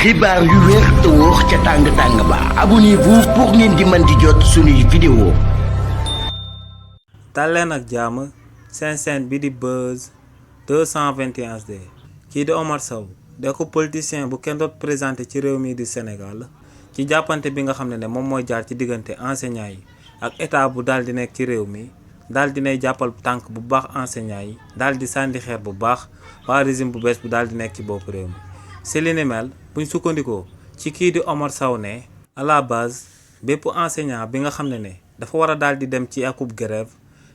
xibaar yu wér te wóor ca tàng-tàng ba abonnez-vous pour ngeen di mën di jot suñuy vidéo. Tàlleen ak jàmm seen chaîne bi di Buzz 221HD kii di Omar Sow de ko politicien bu kenn doot présenté ci réew mi di Sénégal ci jàppante bi nga xam ne moom mooy jaar ci diggante enseignants yi ak état bu daal di nekk ci réew mi daal di nay jàppal tànk bu baax enseignants yi daal di sànni xeer bu baax waa régime bu bees bu daal di nekk ci bopp réew mi. si li ni mel buñ sukkandikoo ci kii di Omar Sow ne à la base bépp enseignant bi nga xam ne dafa war a daal di dem ci akub grève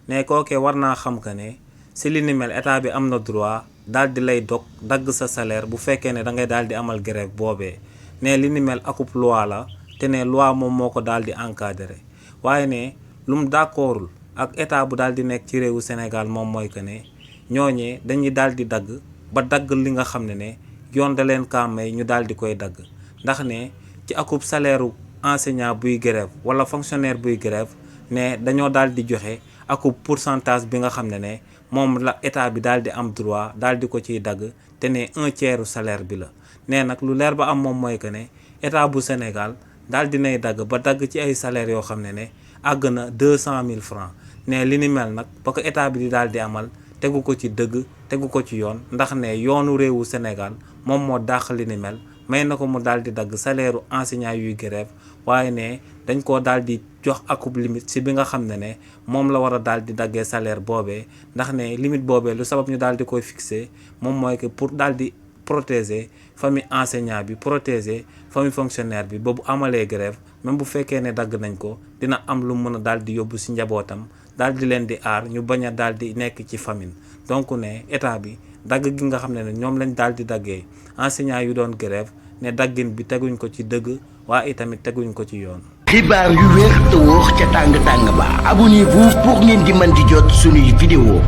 ne kookee war naa xam que ne si li ni mel état bi am na droit daal di lay dog dagg sa salaire bu fekkee ne da ngay daal di amal grève boobee ne li ni mel akub loi la te ne loi moom moo ko daal di encadré waaye ne lu mu d'accordul ak état bu daal di nekk ci réewu Sénégal moom mooy que ne ñooñee dañuy daal di dagg ba dagg li nga xam ne yoon da leen kaa may ñu daal di koy dagg ndax ne ci akub salaire enseignant buy grève wala fonctionnaire buy grève ne dañoo daal di joxe akub pourcentage bi nga xam ne moom la état bi daal di am droit daal di ko ciy dagg te ne 1/3 salaire bi la. ne nag lu leer ba am moom mooy que ne état bu Sénégal daal di nay dagg ba dagg ci ay salaires yoo xam ne àgg na 200 000 francs ne li ni mel nag ba ko état bi di daal di amal tegu ko ci dëgg tegu ko ci yoon ndax ne yoonu réewu Sénégal moom moo dàq li ni mel may na ko mu daal di dagg salaire enseignant yuy grève waaye ne dañ koo daal di jox akub limite si bi nga xam ne moom la war a daal di daggee salaire boobee ndax ne limite boobee lu sabab ñu daal di koy fixé moom mooy que pour daal di protéger famille enseignant bi protéger famille fonctionnaire bi ba bu amalee grève même bu fekkee ne dagg nañ ko dina am lu mën a daal di yóbbu si njabootam daal di leen di aar ñu bañ a daal di nekk ci famine donc ne état bi dagg gi nga xam ne ñoom lañ daal di daggee enseignants yu doon grève ne daggin bi teguñ ko ci dëgg waaye itamit teguñ ko ci yoon. xibaar yu wér te wóor ca tàng-tàng ba abonnez-vous pour ngeen di mën di jot suñuy vidéo.